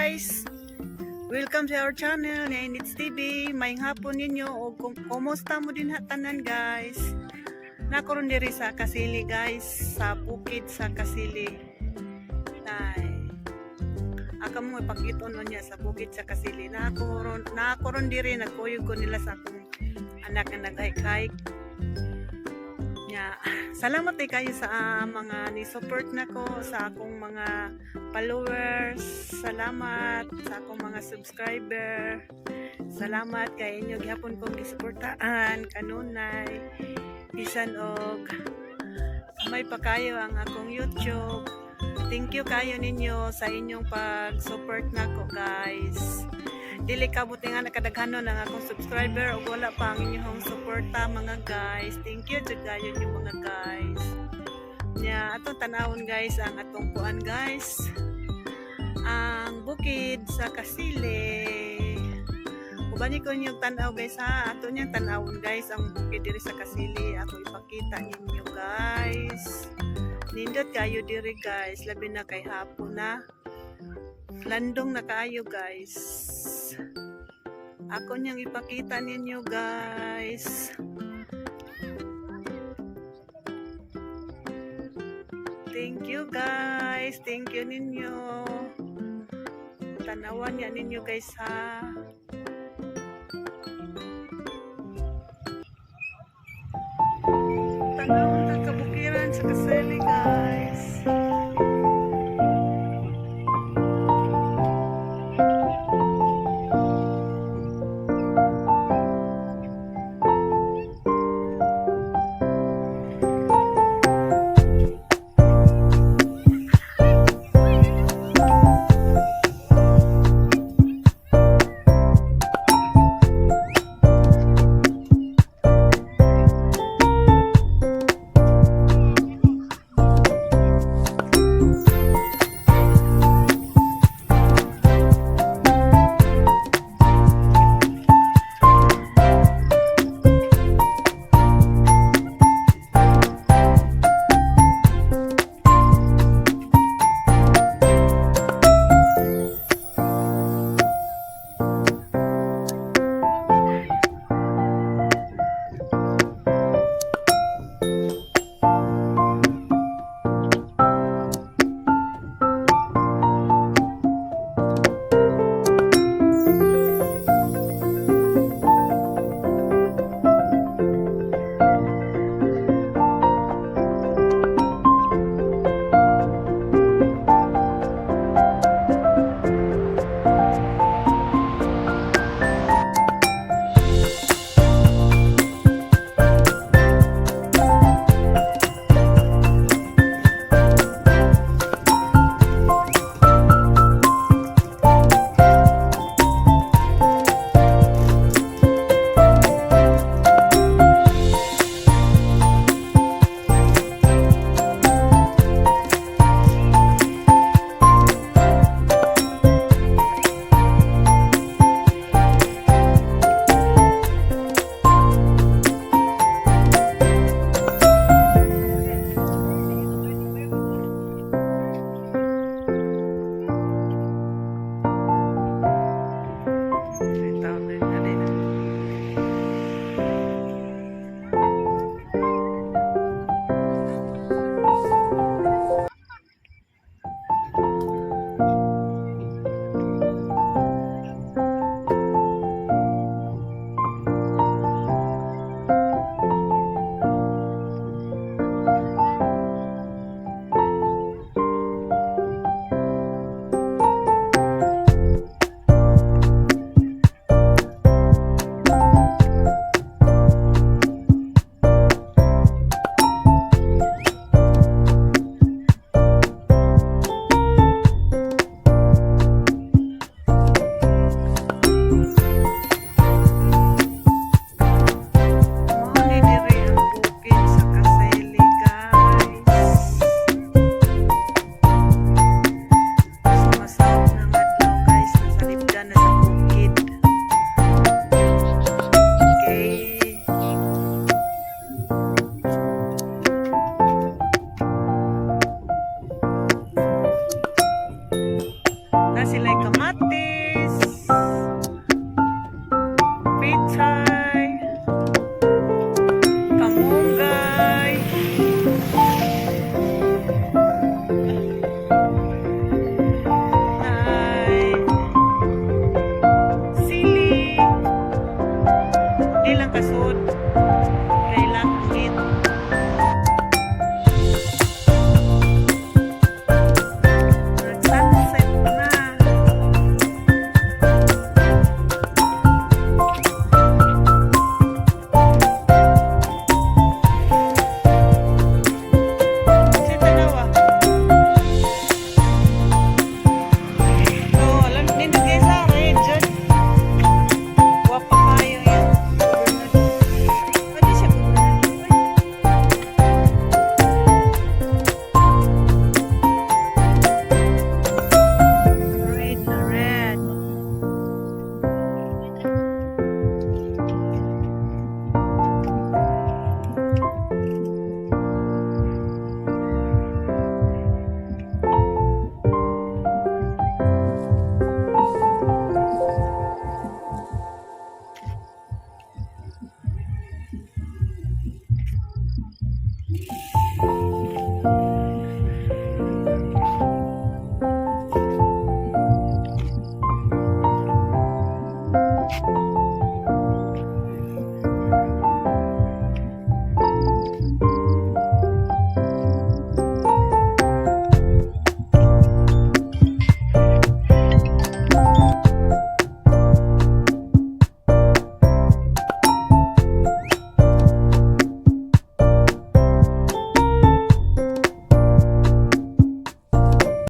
Guys! Welcome to our channel, Nenits TV. Maayong hapon ninyo o kumusta mo dinha tanan, guys. Naa ko ron diri sa Kasili, guys, sa bukid sa Kasili. Nay. Ako mo ipakita no niya sa bukid sa Kasili. Naa ko ron diri, nagkuyog ko nila sa akong anak nga nag-hike-hike. Nya, salamat eh kayo sa mga ni-support nako, sa akong mga followers. Salamat sa akong mga subscriber. Salamat kay inyo gihapon kong gisuportaan kanunay. Bisan og may pakayo ang akong YouTube. Thank you kayo ninyo sa inyong pag-support nako, guys. Dili kabot nga nakadaghanon ang akong subscriber ug wala pa ang inyong suporta, mga guys. Thank you jud kayo ninyo, mga guys. Nya atong tanawon, guys, ang atong kuan, guys. Ang bukid sa Kasili. Uban ko niyo tanaw, guys, ha. Ato niyang tanawon, guys, ang bukid diri sa Kasili. Ako ipakita ninyo, guys. Nindot kayo diri, guys, labi na kay hapon na. Landong na kaayo, guys. Ako niyang ipakita ninyo, guys. Thank you, guys. Thank you ninyo. Tanawan niya ninyo, guys, ha. Tanawan ang kabukiran sa Kasili, guys. Na sila kamatis.